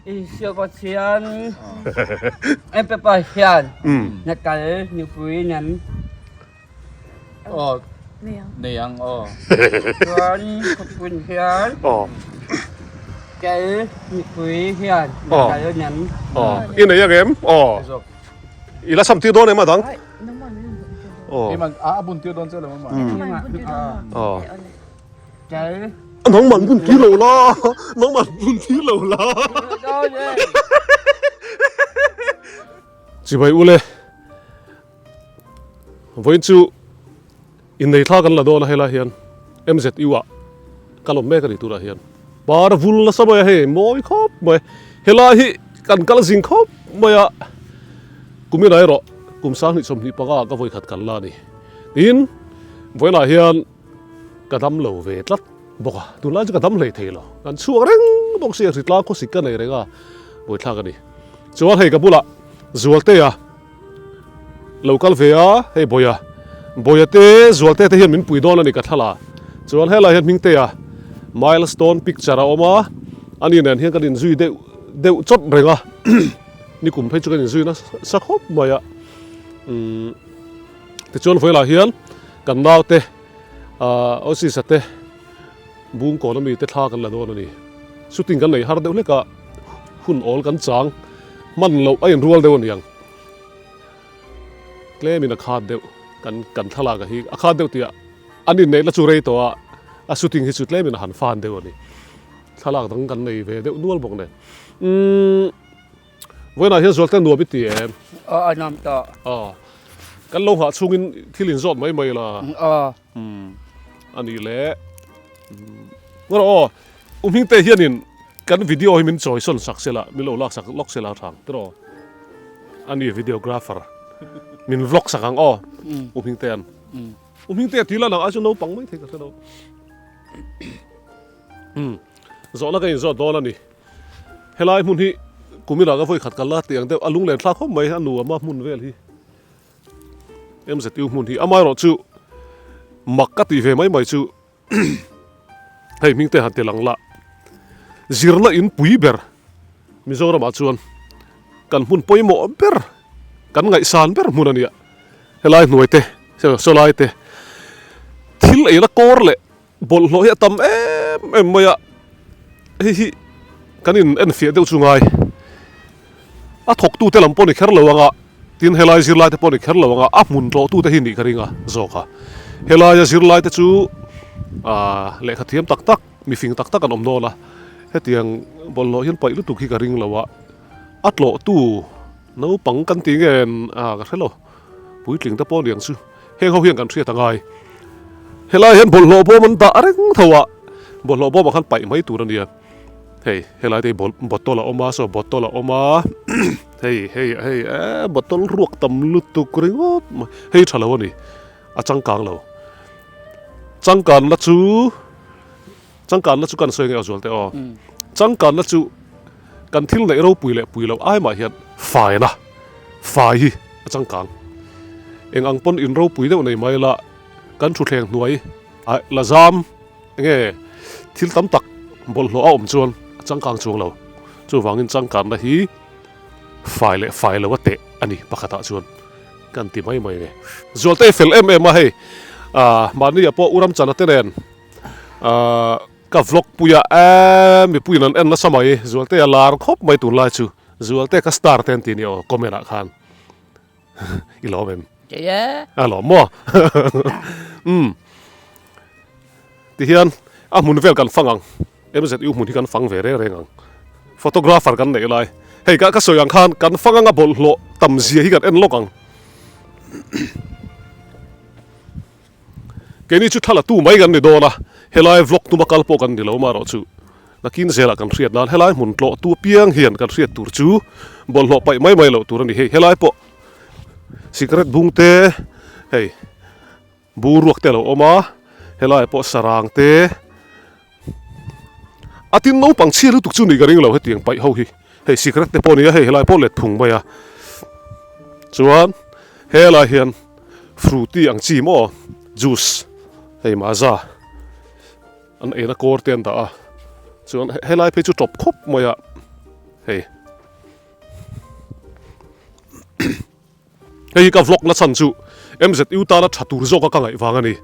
Isua Pathian em pa hian na kal nupui nem. Aw nei ang aw. Chuan khawpun hian kal nupui hian na kal nem. Aw i nei ang em? Aw i la sam tir dawn em a dang? Aw. A bun tir dawn che lo maw? Aw. Nangman bun tir lo la, nangman bun tir lo la. Chibai ule, vawiin chu innei thla kan la dawn a helai hian MZU ah kan awm mek a ni tunah hian. Par vul nasa mai a hei mawi khawp mai, helai hi kan kal zing khawp mai a, kumin ah erawh kum 2025 ah ka vawikhat kan la a ni. Tin, vawiinah hian. Ka dam lo ve tlat bawk a, tunlai chu ka dam hlei thei lo, kan chhuak reng bawk si a, hritlang khawsik ka nei reng a, buaithlak a ni. Chuan hei ka bulah Zualtea lo kal ve a, hei Bawia, Bawia te Zualtea te hian min pui dawn a ni ka thla la, chuan helai hian Hmingtea milestone picture a awm a, ani nen hian kan inzui deuh deuh chawt reng a, nikum phei chu kan inzui nasa khawp mai a, umm. Tichuan vawilah hian kan naute Osisa te Bungkawn ami te thla kan la dawn a ni. Shooting kan nei har deuh hlek a, hun awl kan chang hman loh a inrual deuh a niang. Tlemin a khat deuh kan kan thlalak a hi a khat deuh tih ah an inneihna chu rei tawh a, a shooting hi chu tlemin a han fan deuh a ni. Thlalak dang kan nei ve deuh nual bawk nen. Umm. Vawiinah hian zualte nuam i ti em? Aw a nuam tawh. Aw. Kan lo nghah chhungin thil in zawt mai mai la. Aw. A nih le. Ngaw aw, U Hmingte hianin kan video hi min chawi sawn sak sela, min lo lak sak lawk sela a thang tiraw? A ni videographer. Min vlog sak ang aw, U Hmingtean. U Hmingtea ti la nang ai chu naupang mai thei ka hre lo. Zawhna ka inzawt dawn a ni. Helai hmun hi kumina ka vawi khat kal la tih ang deuh a lunglen thlak khawp mai a nuam a hmun vel hi MZU hmun hi amaherawh chu mak ka tih ve mai mai chu hei hming te han ti lang la zirna in pui ber Mizoramah chuan kan hmun pawimawh ber kan ngaihsan ber hmun a nia helai hnuai te sawlai te thil eina kawr leh Bawlhhlawh hi a tam em em mai a, hei hi kan in enfiah deuh chu ngai. A thawktute lam pawh ni kher lo ang a, tin helai zirlaite pawh ni kher lo ang a, a hmun tlawhtute hi nih ka ring a zawk a. Helaia zirlaite chu aah lehkha thiam tak tak, mifing tak tak an awm dawn a, hetiang bawlhhlawh hian paih lutuk hi ka ring lo a, a tlawhtu naupang kan tih nge ah ka hre lo, puitling te pawh ni ang chu. Heng ho hian kan hriat a ngai. Helai hian bawlhhlawh bawm an dah reng tho a, bawlhhlawh bawmah khan paih mai tur a nia. Hei helai te hi bottle a awm a, saw bottle a awm a, hei hei hei eee bottle ruak tam lutuk ringawt mai, hei tha lo a ni, a changkang lo. Changkanna chu changkanna chu kan sawi nge aw zual teh aw, changkanna chu kan thil neih ropui leh pui loh ai mah hian faina, fai hi a changkang. Eng ang pawn in ropui deuh nei mai la, kan thutthleng hnuai ah la zam enge thil tam tak bawlhhlawh a awm chuan a changkang chuang lo. Chuvangin changkanna hi fai leh fai lo a teh a ni pakhatah chuan kan ti mai mai nge. Zualte fel em em a hei, ah mahni ah pawh u Ramchana te nen ah Ka vlog pui a eee mipuiin an en nasa mai Zualte a lar khawp mai tunlai chu Zualte ka star te an ti nia aw comment ah khan i lawm em? A lawm maw umm tihian a hmun vel kan fang ang MZU hmun hi kan fang ve reng reng ang photographer kan neih lai hei ka sawi ang khan kan fang anga bawlhhlawh tam zia hi kan en lawk ang. Keini chu thla la tu mai kan ni dawn a, helai vlog tuma kal pawh kan ni lo marawh chu nakin zelah kan hriat nan helai hmun tlawh tu apiang hian kan hriat tur chu bawlhhlawh paih mai mai loh tur a ni. Hei helai pawh cigarette bung te hei bur ruak te a lo awm a, helai pawh sarang te a tin naupang chhia lutuk chu nih ka ring lo hetiang paih ho hi hei cigarette te pawh a ni a hei helai pawh let phung mai a chuan helai hian. Fruity ang chi maw juice hei maza an eina kawr te an dah a chuan helai phei chu tawp khawp mai a. Hei. Hei hi ka vlog na chhan chu MZU tana tha tur zawka ka ngaih vang a ni.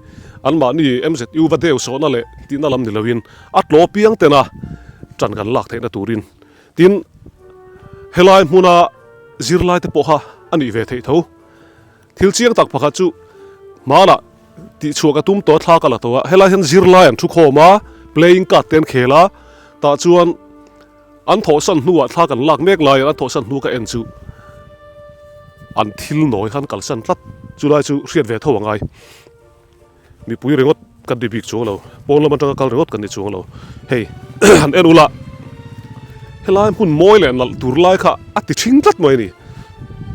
Anmahni MZU va deu sawhna leh tihna lam ni loin a tlaw piang tena tan kan lak theihna turin. Tin, helai hmuna zirlai te pawh kha a nih ve theih tho. Thil chiang tak pakhat chu hmanah tihchhuah ka tum tawh a thla ka la tawh a, helai hian zirlai an thu khawm a, playing card te an khel a, tah chuan An thawhsan hnuah thla kan lak mek laiin an thawhsan hnu ka en chu an thil nawi khan kalsan tlat. Chulai chu hriat ve tho a ngai. Mipui ringawt kan ni bik chuang lo, pawn lam atanga kal ringawt kan ni chuang lo. Hei han en ula, helai hmun mawi leh nalh tur lai kha a ti ṭhing tlat mai a ni.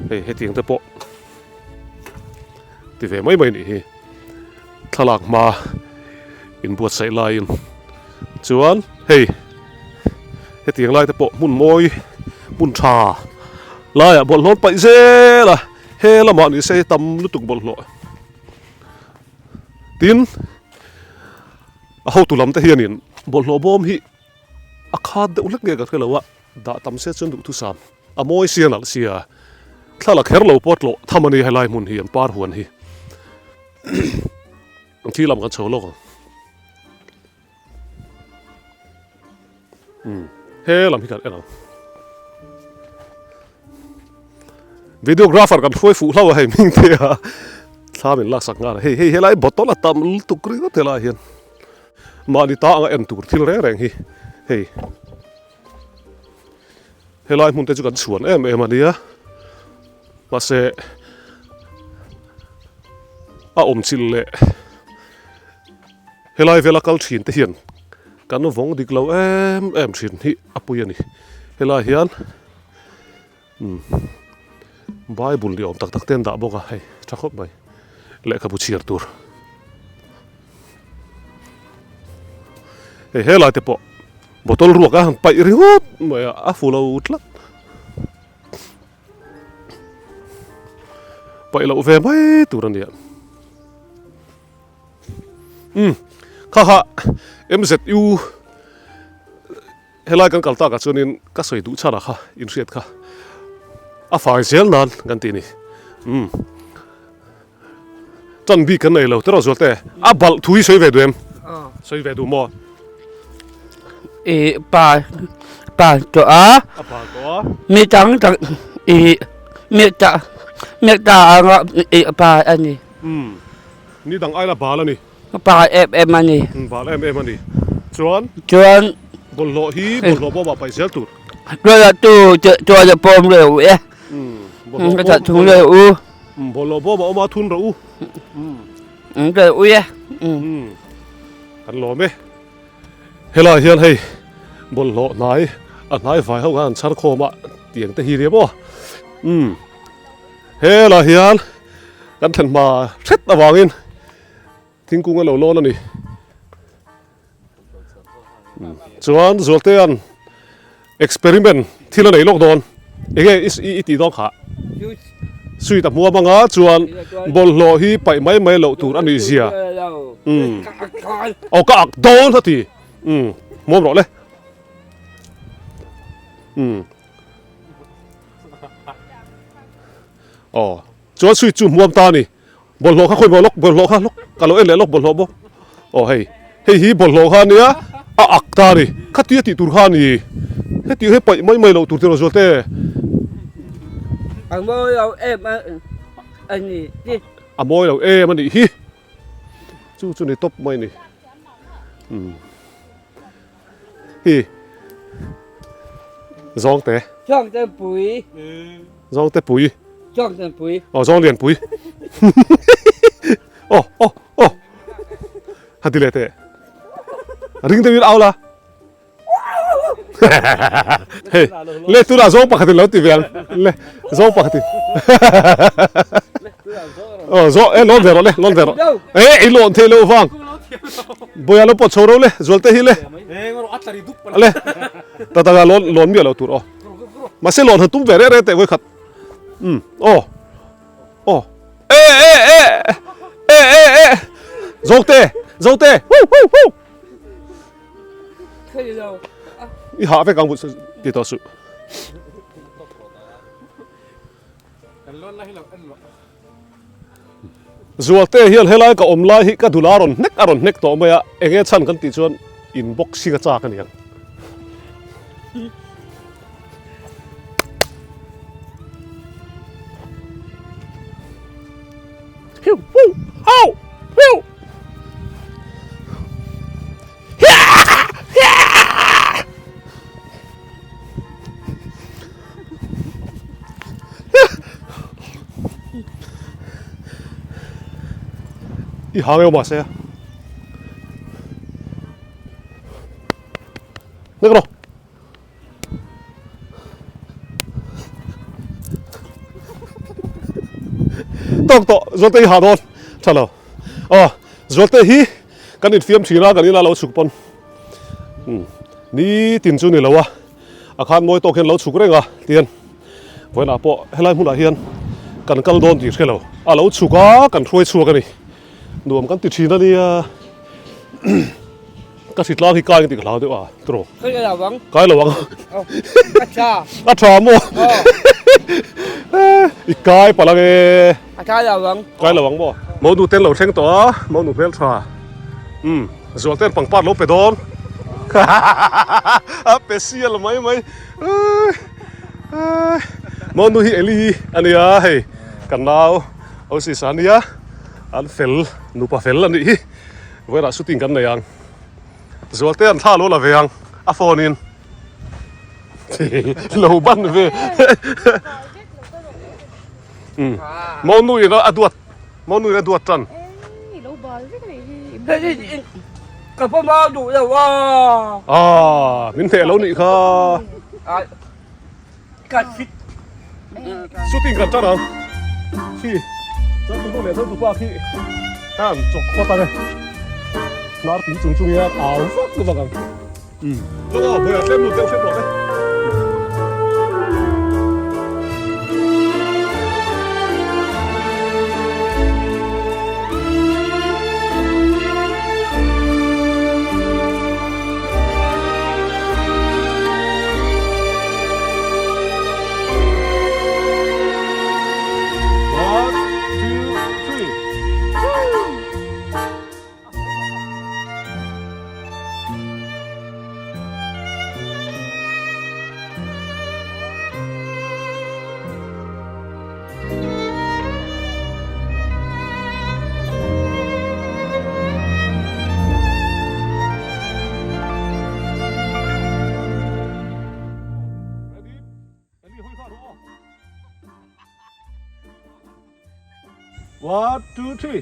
Hei hetiang te pawh ti ve mai mai nih hi. Thlalak hma inbuatsaih laiin chuan hei hetiang lai te pawh hmun mawi hmun tha laiah bawlhhlawh an paih zel a he lamah ni se tam lutuk bawlhhlawh tin a hotu lam te hianin bawlhhlawh bawm hi a khat deuh hlek nge ka hre lo a dah tam se chuan duhthusam. A mawi sia nalh sia. Thla la kher lo pawh tlawh tham a ni helai hmun hi an par huan hi. An thi lam kan chho lawk ang. Umm he lam hi kan en ang. Videographer kan hruai fuh hlau a hei hming te a. Thla min laksak nghal a hei hei helai bottle a tam lutuk ringawt helai hian. Mahni ta anga en tur thil reng reng hi hei. Helai hmun te chu kan chhuan em em a nia mahse a awm chilh leh helai vela kal thin te hian kan vawng dik lo em em thin hi a pui a ni helai hian umm bible ni awm tak tak te an dah bawk a hei tha khawp mai lehkhabu chhiar tur hei helai te pawh. Bottle ruak a han paih ringawt mai a, a fu lo tlat. Paih loh ve mai tur a nia. Umm, kha kha MZU helai kan kal takah chuanin ka sawi duh chhan ah kha inhriat kha a fai zel nan kan tih a ni. Umm, Tan bik kan nei lo tiraw Zualte? A balh thu hi sawi ve duh em? Sawi ve duh maw? I pa pa tawh a. A pa tawh a. Mi tang tak i mi ta mi ta anga i pa a ni. Umm. Ni dang aila bal a ni. Pa em em a ni. Bal em em a ni. Chuan. Chuan. Bawlhhlawh hi bawlhhlawh bawmah paih zel tur. Tuala tu tuala pawm reuh e. Umm. Ka that thung reuh u. Bawlhhlawh bawmah awm a thun rawh u. Umm reuh u e. Umm. Kan lawm e. Helaiah hian hei bawlhhlawh hnai a hnai vai ho khan an chhar khawm a tiang te hi nia maw. Umm. Helaiah hian kan thlen hma hret avangin thingkung a lo lawn a ni. Chuan Zualtea'n experiment thil a nei lawk dawn. Enge i tih dawn kha? Sweet a hmuam anga chuan bawlhhlawh hi paih mai mai loh tur a nih zia. Aw ka ak dawn a ti. Hmuam rawh le. Aw chuan sweet chu hmuam ta a ni. Bawlhhlawh kha khawi maw lawk bawlhhlawh kha lawk ka lo en leh lawk bawlhhlawh bawk aw hei hei hi bawlhhlawh kha ania a ak ta a ni khatia tih tur kha a ni heti hi paih mai mai loh tur tiraw zualte A mawi lo em a ni hi a mawi lo em a nih hi chu chu ni tawp mai a ni umm hi zawngte zawngte pui zawngte pui. Zawng lian pui. Aw zawng lian pui. Aw aw aw. Han ti leh teh. Ring deuhin au la. Hei le tunah zawng pakhatin lo ti ve ang. Le zawng pakhatin. Aw zawng e lawn ve rawh le lawn ve rawh. E i lawn thei lo vang. Bawia lo pawt chho ro le zualte hi le. Le tataga lawn lawn miah lo tur aw. Mahse lawn han tum ve reh reh teh vawikhat. Umm aw aw e e e e e e Zote Zote hu hu hu I hah vek ang ti tawh suh. Zualte hian helai ka awm lai hi ka dul a rawn hnek a rawn hnek tawh mai a, enge chhan kan tih chuan in boxing a chak a niang. Hiu hu hau hiu. I hang emaw mahse a. Nek rawh. Tawk tawh Zualte hi ha dawn tha lo. Aw Zualte hi kan infiam thin a kan ina lo chhuk pawn ni tin chu ni lo a. A khan mawi tawk hian lo chhuk reng a tian vawiinah pawh helai hmunah hian kan kal dawn tih hre lo a lo chhuk a kan hruai chhuak a ni nuam kan ti thin a nia ka hritlang hi kai ang tih ka hlau deuh a tiraw Kai lo ang kai lo ang a tha a tha maw i kai palh ang e a kai lo ang kai lo ang maw monu ten lo thleng tawh a monu hmeltha umm Zual ten pangpar lo pe dawn a pe sial mai mai Monu hi Eli a nia hei kan nau Osis a nia an fel nupa fel a nih hi vawiinah shooting kan nei ang Zual te an thla lo la ve ang a phone in lo ban ve Monu in a duat Monu in a duat tan. Ei, lo bal vek anih hi. Ka pa mau duh lo a. Ah, min hneh lo nih kha. Ka fit. Shooting kan tan ang. Khi, chuan tu leh chuan tu pa khi. Kan chawk khawt ang e. Hnar tui chung chung hian au vak vak ang. Umm. Aw, bawiah tlem lut deuh hrep rawh le. One, two, three. One, two, three.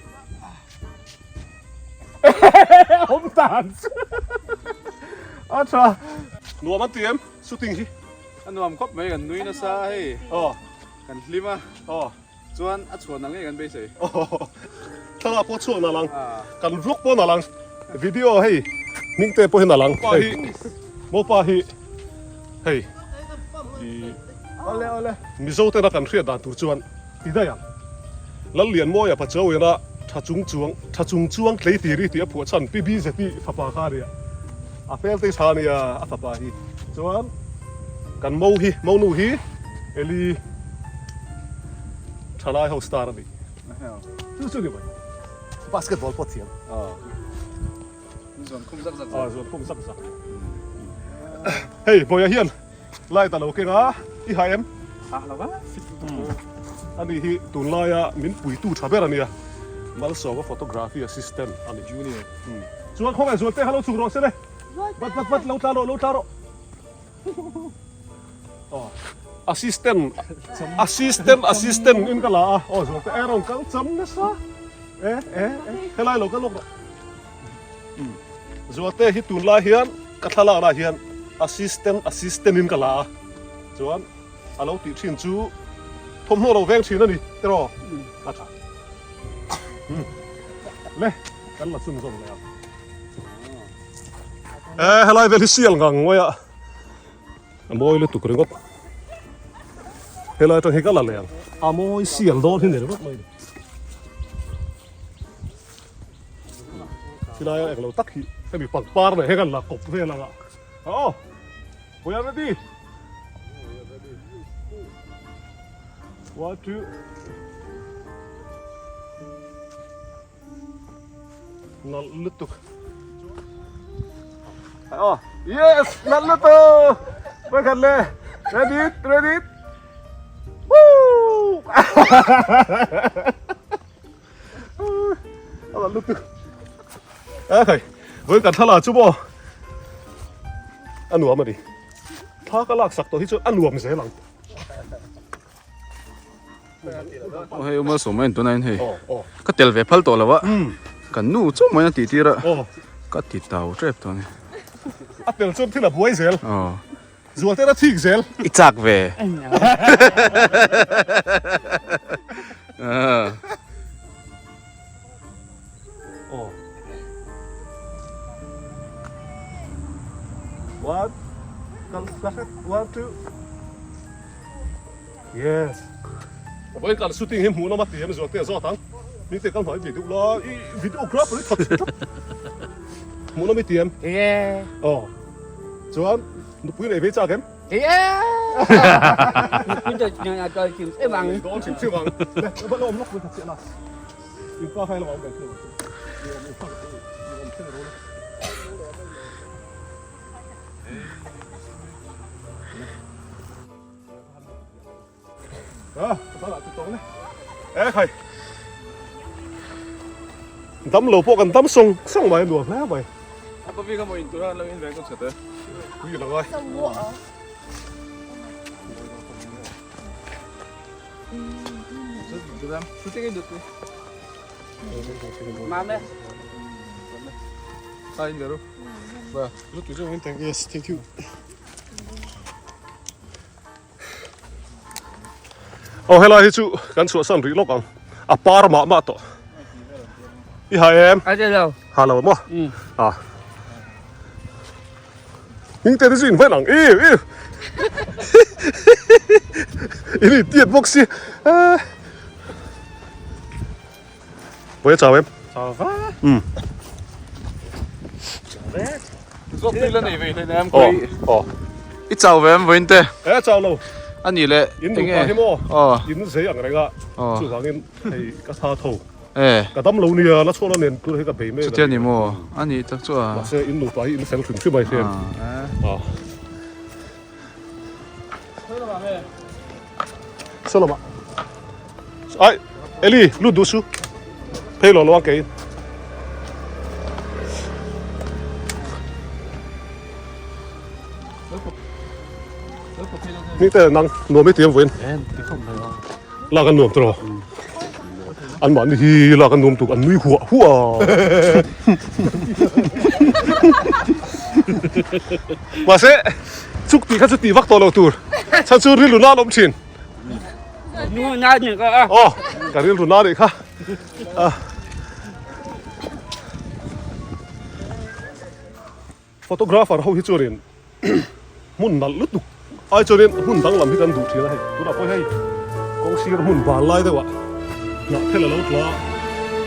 Awm tan chu. A tha. Nuam an ti em? Shooting hi. A nuam khawp mai kan nui nasa hei. Aw. Kan hlim a. Aw. Chuan a chhuan ang nge kan beisei. Aw. Thlalak pawh chhuak na lang. Kan vlog pawh na lang. Video hei hming te pawh hi na lang. Pa hi. Mopa hi. Hei. Awle awle. Mizo tena kan hriat dan tur chuan ti daih ang. Lallianmawia Pachuauiana tha chung chuang tha chung chuang tlei tiri tih a phuah chhan Pi Bizeti fapa kha a nia. A hmel te tha a nia a fapa hi. Chuan kan mo hi monu hi Eli thalai ho star a ni. Chu chu ni mai. Basketball pawh thiam. Zuan khum zak zak. Zuan khum zak zak. Hei Bawiha hian Light a lo keng a, i ha em? Ha lo va. Ani hi tunlaia min puitu tha ber a nia, Malsawma photography assistant a ni. Junior. Chuan khawngaih Zualte kha lo chhuk rawh se le. Vat vat vat lo tla rawh lo tla rawh. Aw assistant assistant assistant in ka la a, aw Zualte e rawn kal cham nasa e e e helai lo kal lawk rawh. Zualte hi tunlai hian ka thlalakna ah hian assistant assistant in ka la a, chuan a lo tih thin chu thawmhnaw lo veng thin a ni tiraw a tha le kan la chhun zawm leh ang e helai vel hi sial ngang ngawi a a mawi lutuk ringawt helai atang hi ka la leh ang a mawi sial dawn hi ni ringawt mai ni. Silai a englo tak hi hemi pangpar nen hian kan la kawp vel ang a. Aw! Puia ready? One two. Nalh lutuk. Oh, yes, nalh lutuk. Pakhat le. Ready, ready. Woo! A nalh lutuk. A khai, vawi kan thla la chu maw? A nuam a ni. Thla ka lak sak tawh hi chuan a nuam zel ang. Aw hei Umal Sawma en tuna in hei ka tel ve phal tawh lo a kan nu chauh mai a tih tir a ka ti tau tep tawh a ni. A tel chuan thil a buai zel zual ten a thik zel. I chak ve. One, one, two. Yes. Vawiin kan shooting hi hmuh nawm a ti em zual te a zawt ang. Mi te kan hmai ve deuh la i videographer hi that tlat. Hmuh nawm i ti em? Yeah. Aw. Chuan nupui nei ve chak em? Yeah. Nupui te ngai a dawn chim chim ang. Dawn chim chim ang. Le, va la awm lawk ka chiah la. In pa khai lamah awm kan thlen ang chu. I awm i awm thlen ro la. Dam lo pawh kan dam sawng sawng mai a nuam hle mai. A coffee kha maw in tur a lo in ve ka chhat e. Pui la ngai. Mame. Sa in ve ru. Ba. Yes, thank you. Aw helai hi chu kan chhuahsan rih lawk ang a par mah mah tawh i ha em a ti lo ha lo maw a hming te te chu in vain ang i i in in tiat bawk si Pawh chau em? Chau va. Zawk tui la nei ve hlei nem kui. Aw. I chau ve em vawiin te? E chau lo. A ni le. In nupa hi maw? Aw. In zei ang reng a. Aw. Chuvangin hei ka tha tho. E. Ka dam lo nia la chhuah la nen tur hi ka bei mek. Chutia ni maw? A ni tak chu a. Mahse in nupa hi in fel hrim hrim ai hian. Aw. Saw lamah ai Eli lut duh su phei lo lo ang kei Ni te nang nuam i tiam vawiin lak an nuam tawh an mahni hi lak an nuam tuk an nui huah huah mahse chuk tih kha chu tih vak tawh lo tur chhan chu rilru na lawm thin Nu na ni ka a. Aw ka rilru na nih kha photographer ho hi chuanin hmun nalh lutuk ai chuanin hmun danglam hi kan duh thin a hei tunah pawh hei kawng sir hmun van lai deuhah hnah thel a lo tla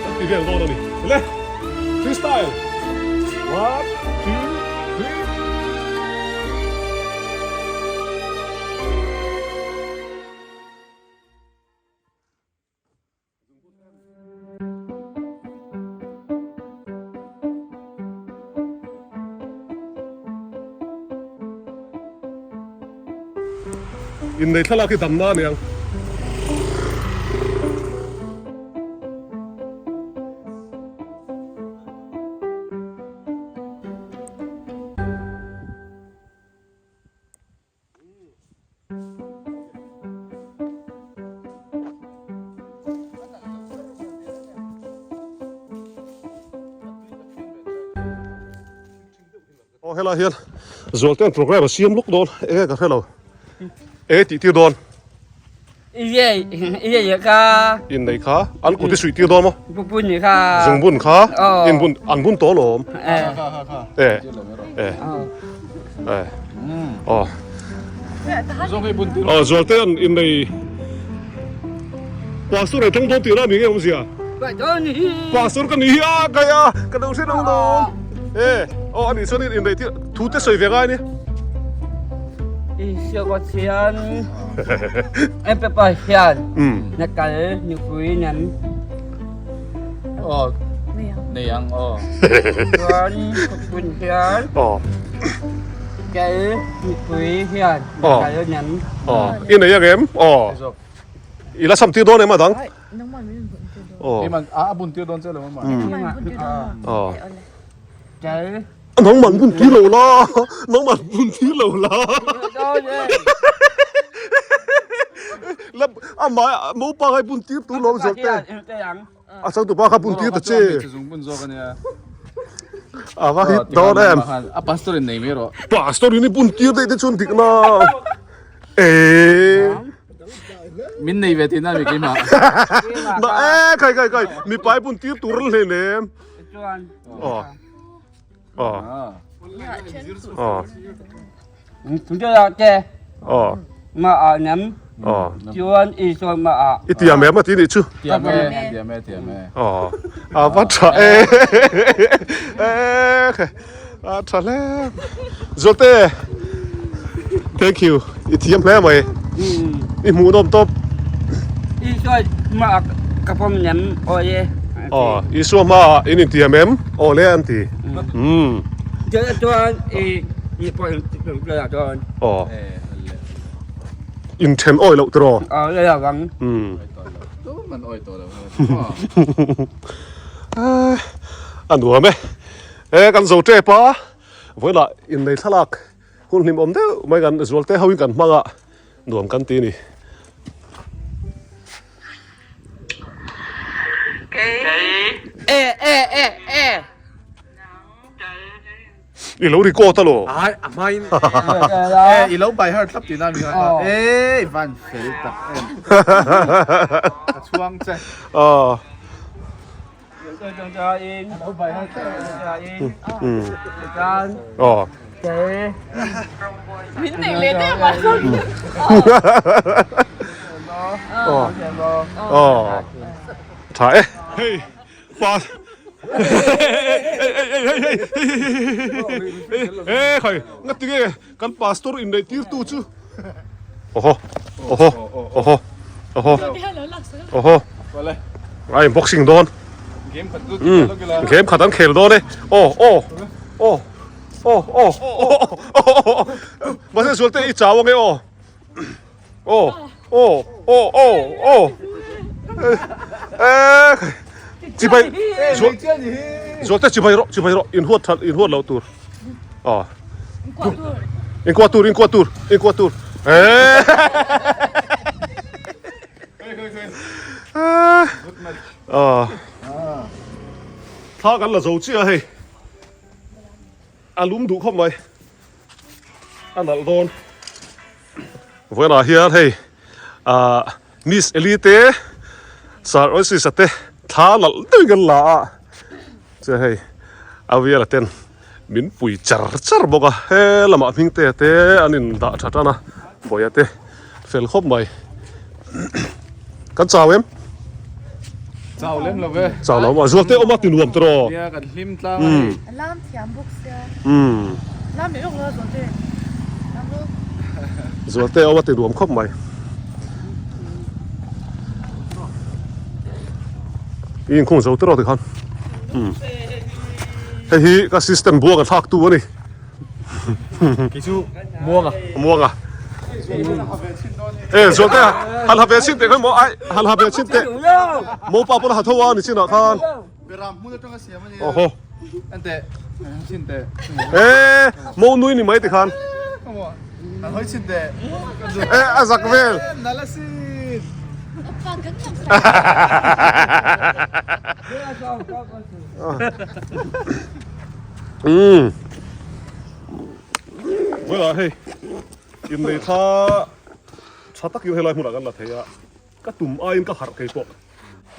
kan ti vel dawn a ni le freestyle one two three Innei thlalak hi damna a ni ang. Aw helai hian zualte'n program a siam lawk dawn enge ka hrelo enge tih tir dawn. Iye kha. Innei kha an kut i suih tir dawn maw? Bun kha. Zungbun kha in bun an bun tawh alawm. E e e aw. Aw zualte an innei pastor ei tawng dawn tih la mi nge awmzia? Pastor ka ni hi a kai a ka lo hre lo lawm. E aw anih chuan in innei tir thu te sawi ve ngai a ni. Isua Pathian em pe Pathian na kal nupui nem. Aw nei ang aw. Chuan khawpun hian kal nupui hian na kal nem. Aw i nei ang em? Aw i la cham tir dawn em a dang? Aw. A bun tir dawn che lo maw? Aw. Nangman bun tir lo la, nangman bun tir lo la. La amah naupang ai bun tir tur lo zawk te. A chang tupa kha bun tir ta che. A va hit dawn em. A pastor in nei mai rawh. Pastor in i bun tir daih te chuan dik na. Eee. Min nei ve tihna mi keimah. Na e kai kai kai mipa i bun tir tur an hlein em. Aw. Aw. Aw. Te. Aw. Ma a nem. Aw. Chuan Isua ma a. I tiam em a ti nih chu. Tiam e, tiam e, tiam e. Aw. A va tha e. E. A tha hle. Zualte. Thank you. I thiam hle mai. I hmuh nawm tawp. Isua ma a ka pawm nem aw e. Aw, Isua hma ah in intiam em? Aw le an ti. Umm. Chuan i i pawh in ti chuan. Aw. In then awi loh tiraw? Aw le lo ang. Umm. Tuman awi tawh lo. A nuam e. E kan zo tep a. Vawilah innei thlalak hun hlim awm deuh mai kan zualte ho in kan hmang a nuam kan ti a ni. I lo record a lo. Ai a hmain e i lo by heart thlap tihna mi kha e i van fel tak em ka chhuang che. Aw. Aw. Min nei leh deuh a. Aw. Aw. Tha e. Hei pa Ei khai ngati nge kan pastor inneih tir tu chu. Oho oho oho oho oho ai boxing dawn game khat an khel dawn e aw aw aw aw aw aw mahse zualte i chau ange aw aw aw aw aw aw chibai zualte chibai rawh chibai rawh inhuat that inhuat loh tur. Aw. Inkuah tur, inkuah tur, inkuah tur. Eh. Aw. Thla kan la zo chiah a hei. A lum duh khawp mai. A nalh dawn. Vawiinah hian hei ah Miss Eli te Sir Oasis a te thla nalh deuhin kan la a chuan hei a viala ten min pui char char bawk a he lamah hming te te an in dah tha tan a bawih te fel khawp mai kan chau em Chau lem lo ve chau lo a zual te awm a ti nuam tawh nia kan hlim tlang a hei lam thiam bawk sia lam leh lawk lo a zual te lam lo zual te awm a ti nuam khawp mai i inkhung zo tawh tikhan hei hi ka assistant buanga thlak tu a ni. Kei chu muanga. Muanga. E zual te han ha ve chin teh khan maw ai han ha ve chin teh. Mopa pawh la ha tho a ni chinah khan. Beram hmun atanga siam a ni. Oho. En teh. Chin teh. E mo nui ni mai tikhan. Han hawi chin teh. E a zak vel. Nala sin. Umm Vawilah hei innei thla tha takin helai hmunah kan la thei a ka tum aiin ka harh thei pawh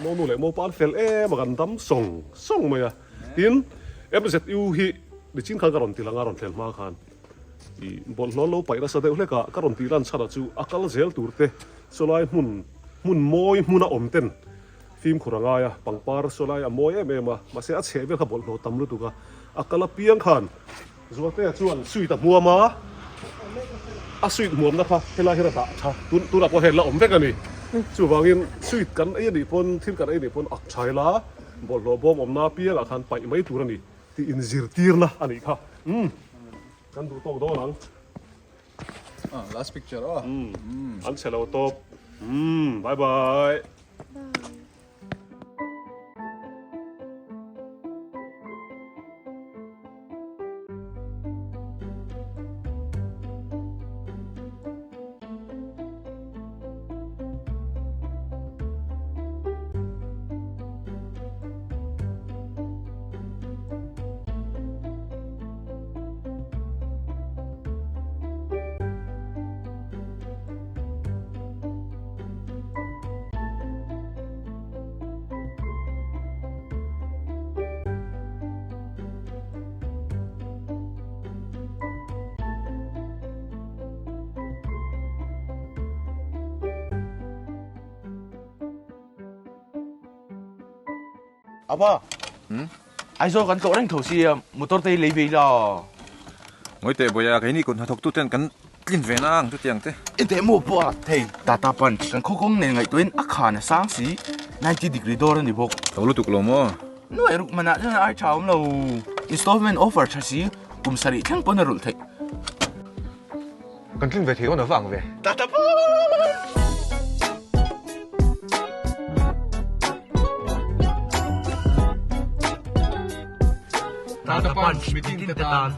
Monu leh Mopa an fel em a kan dam sawng sawng mai a tin MZU hi nichin khan ka rawn ti lang a rawn thlel hma khan ih bawlhhlawh lo paih nasa deuh hlek a ka rawn tih lan chhan ah chu a kal zel tur te sawlai hmun hmun mawi hmuna awm ten Fimkhur a ngai a, pangpar saw lai a mawi em em a, mahse a chheh vel kha bawlhhlawh tam lutuk a, a kal apiang khan Zualtea chuan sweet a hmuam a. A sweet hmuamna kha helai hian a dah tha. Tun tunah pawh hei la awm vek a ni. Chuvangin sweet kan ei a nih pawn thil kan ei a nih pawn ak tha ila bawlhhlawh bawm awmna apiangah khan paih mai tur a ni tih inzirtirna a nih kha. Umm kan duh tawk dawn ang. Last picture aw. Umm an chhe lo tawp. Umm bye bye. Apa? Hmm? Aizawl kan tlawh reng tho sia, motor te hi lei ve ila. Ngawi teh Bawia, keini kut hnathawk tu ten kan tlin ve na ang chutiang te. Enteh maw pawh a thei Tata Punch kan khaw kawng nen ngaihtuahin a khan a sang si, 90 degree dawr a ni bawk. Tho lutuk lo maw? Nuai ruk manah chuan ai tha awm lo. Installment offer tha si, kum sarih thleng pawn a rulh theih. Kan tlin ve thei dawn a vang ve. Tata Punch! Tata Punch mitin te tan.